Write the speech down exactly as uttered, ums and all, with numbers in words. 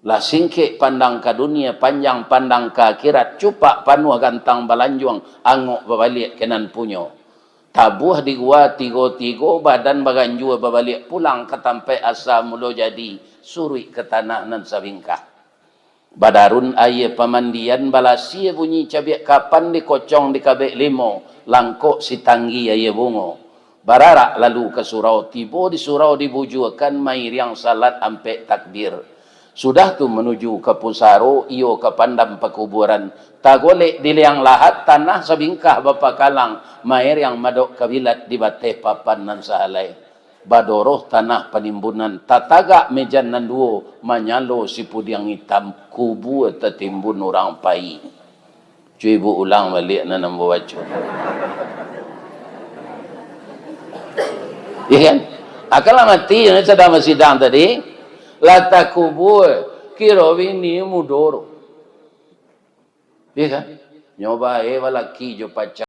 Lah singkek pandang ka dunia, panjang pandang ka akhirat, cupak panuah gantang balanjuang, angok babaliak ka nan punyo. Tabuah di gua tigo-tigo, badan baganjua babaliak pulang ka tampaik asa mulo jadi, suruik ka tanah nan sabingkah. Badarun aia pamandian, balasia bunyi cabiak kapan, dikocong dikabek limo, langkok sitanggi aia bungo. Bararak lalu ka surau, tibo di surau dibujuakan, mairiang salat ampek takbir. Sudah tu manuju ka pusaro, iyo ka pandam pakubuaran. Tagolek di liang lahat, tanah sabingkah bapakalang, mairiang madok kabilat di bateh papan nan sahalai. Badoroh tanah panimbunan, tatagak mejan nan duo, manyalo sipudiang itam, kubua tatimbun urang pai. Cubo ulang baliak nan ambo baco. Iya kan? Akal lah mati, yang sadang basidang tadi, lah takubua, kiro bini mudo tu. Iya kan? Nyoba, eh, balaki jo pacar.